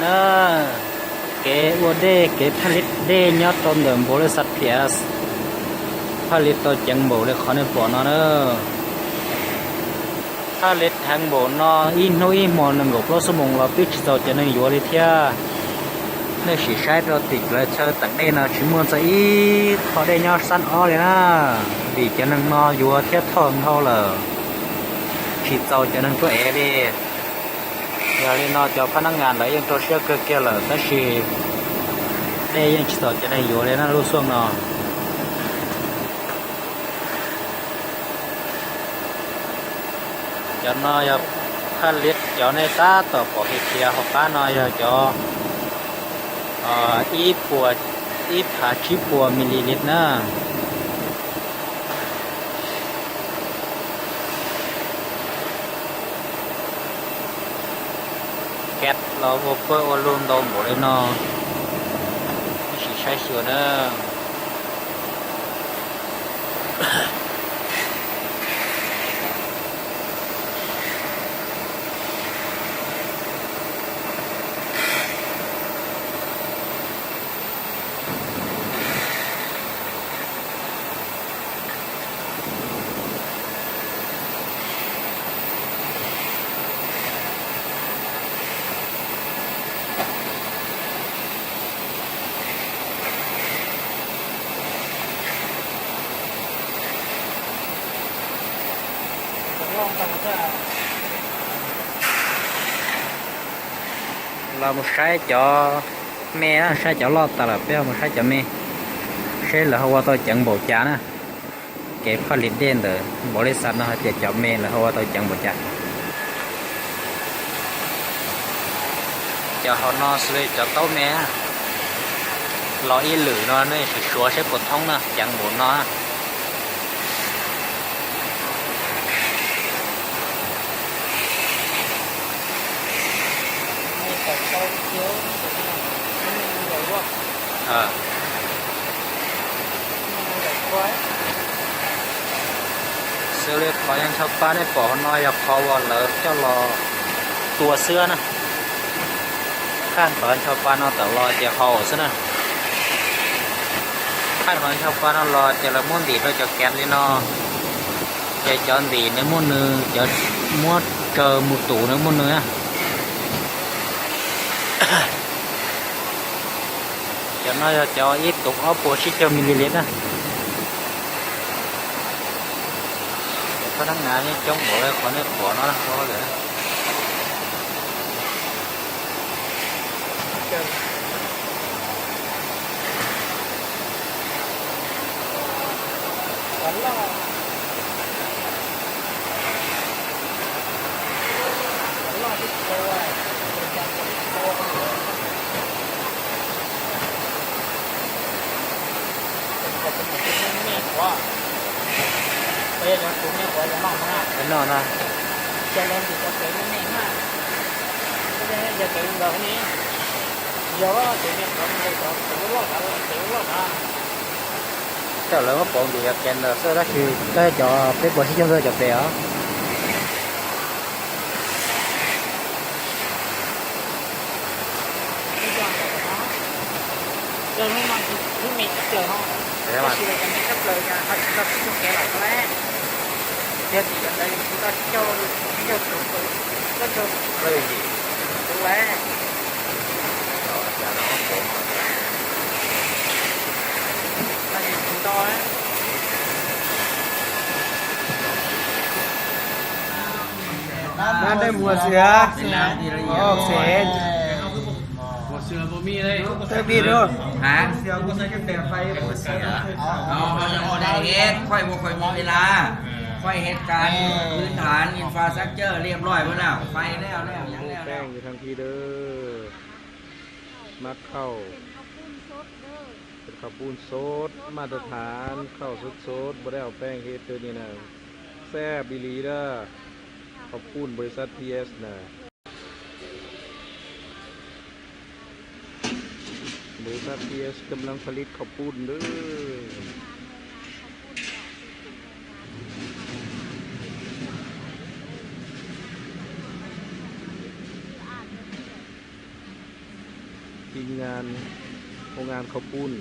Na, kev ua dej, kev phaj lij dej nyob rau ntawm npaum li xav phiav, phaj lij tau ceev npaum li qhov nej pom no na. Phaj lij heev npaum no ib hnub ib hmo nees nkaum plaub xuab moos los twb tsis txaus cov neeg yuav li thiab. Nej sim saib rau tim plawv chaw teem dej no tsis muaj txog ib qho dej nyob sab ob li na, vim cov neeg no yuav thiab thauj dhau lawm, tsis txaus cov neeg tuaj ev li. Yog li no cov phab nab ngas lawv yeej rau siab kawg kiag lawm tab sis dej yeej tsis txaus cov neeg yuav li na lub xyoo no. Cov no yog phaj lij, cov nej tab tom pom khiav khiav hauv qab no yog cov ib puas, ib phav tsib puas mili lit na. Kav los ua pawg ua lug ntau npaum li no, sim saib xyuas na. Los mus saib cov me, saib cov loj tas lawm peb mus saib cov me, seb lawv ho ua tau ceev npaum cas na. Kev phaj lij dej ntawm npaum li xav no hais tias cov me lawv ho ua tau ceev npaum cas. Cov hauv no xws li cov taub me los ib lwm no nej sim suav seb puas thoob na, ceev npaum no. Xws li qhov yog ncho pa nej pom hauv no yog qhov uas lawv coj los tua xwb na. Phaj qhov ncho pa no tawm los ces haus xwb na. Phaj qhov ncho pa no los ces lawv muab ntim rau cov kev li no, ces cov ntim nws muaj nws, cov muab tsaws mus tus nws muaj nws na. Cov no yog cov ib tus ob puas tsib caug mili lit na. Cov phab nab ngas yeej coob npaum li qhov nej pom no. Noj no. Coj lawv muab pauv ntim cov kev ntawd xwb tab sis tab cov peb puas sib cog ntawd cov pem os. Nab dej mus ua si. Ua si. Ua si. Hab? Ua si. Khoij ua khooj muaj ua si. Khooj hev kavพื้นฐาน infrastructure เรียบร้อย หมดแล้ว ไฟแล้วแล้ว หยังแล้วแล้ว Mab khauj, peb khauj pun sod มาตรฐาน khauj sod sod บ่ได้เอาแป้งเฮ็ด เด้อนี่นะ แซ่บอีหลีเด้อ ข้าวปุ้นบริษัท พีเอส นะ บริษัท พีเอส กำลังผลิตข้าวปุ้นเด้อ งาน โครงงานข้าวปุ้น